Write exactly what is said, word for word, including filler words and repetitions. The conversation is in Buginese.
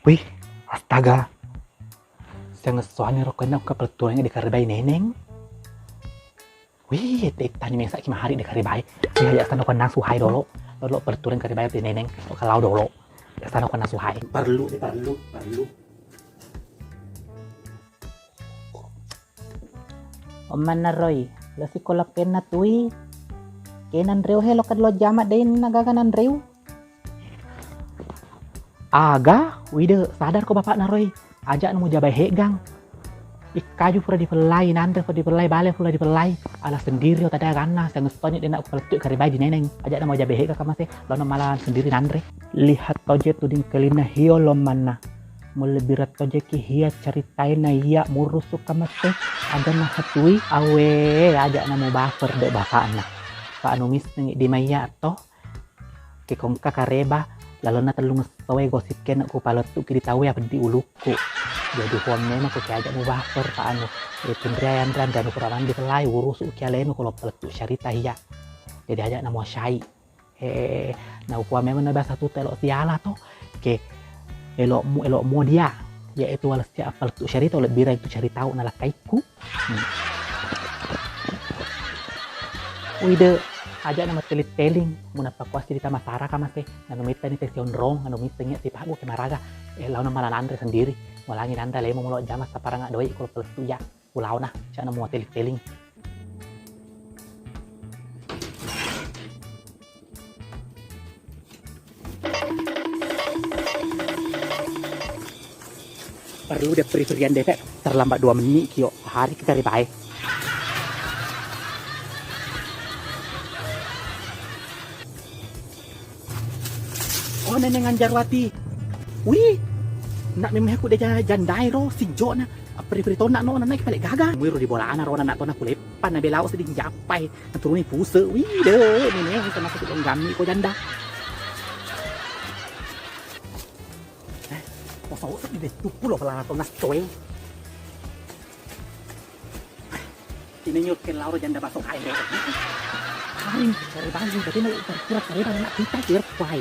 Wih, astaga. Sengessoani ro kenna ku kapeletturengnge dekarebai Neneng. Wih, tani mesaki mahari dekarebai. Wih, aja sana ku nasu hai dolo. Dolo pelettureng karebai Neneng. Kalau dolo. Aja sana ku nasu hai. Perlu, perlu, perlu. Ommanna Roy, lo sikola penna tui. Ke nanreu he lo kadlo jama dei nagaga nanreu. Aga, wide, sadar ko bapakna Roy. Aja namu jabai hegang. Ikkaju pura dipellai, nanre pura dipellai, bale pura dipellai. Ala sendiri lo tadai aganna, sangestoni dena ku palettu karebai di Neneng. Aja namu jabai hegang kamase, lo namala sendiri nanre. Lihat toje tuding kelinna hio lo manna. Mulle bira tojeki hia caritae na iya murusu kamase, aga nahatui. Awe, aja namu baper de bapakna. Pa anu missengi di maiya to. Ke kongka kareba, lalonna tellungessoe gosip kena ku palettu ki di tau ya peddi ulukku. Jadi huang memang ku ke aja mu baper pa anu. E, tinria yanre anre anu kura mandi pelai urusu ki alenu ko lo palettu syarita iya. Jadi aja namu asyai. Eh, naukua memang na biasa tu elo siala to, ke elo mu, elo mu dia, yaitu wala sia palettu syarita, lebbi itu syarita na lakkaikku. Hmm. Wide, aja nama teling-teling, munapa kuasi di tamasara kamase, nanu mitta ni tesi onrong, nanu mitta ni sipagu ke maraga, eh, launa mala nanre sendiri, mulangi nanda lemo mulo jama saparanga doi ko palettu ya, ulauna, cana mu teling-teling. Perlu deh peri-perian deh, Pek. Terlambat dua menit, kio. Hari kita ribae. Oh, Neneng Anjarwati. Wih, nak memang aku deh ja-, jandai ro, si Jo na. Peri-peri tona no, nana pale gaga. Muiro di bolana ro, nana tona kuleppan, na belau sedih japai. Naturuni puse, wih, de, Neneng, sama sedih longgami ko janda. Eh, poso di betu pulo pelana tona stoe. Ini nyur ke lauro janda baso kae. Hari ini cari baju, tapi mau berpura-pura nak kita, biar kuai.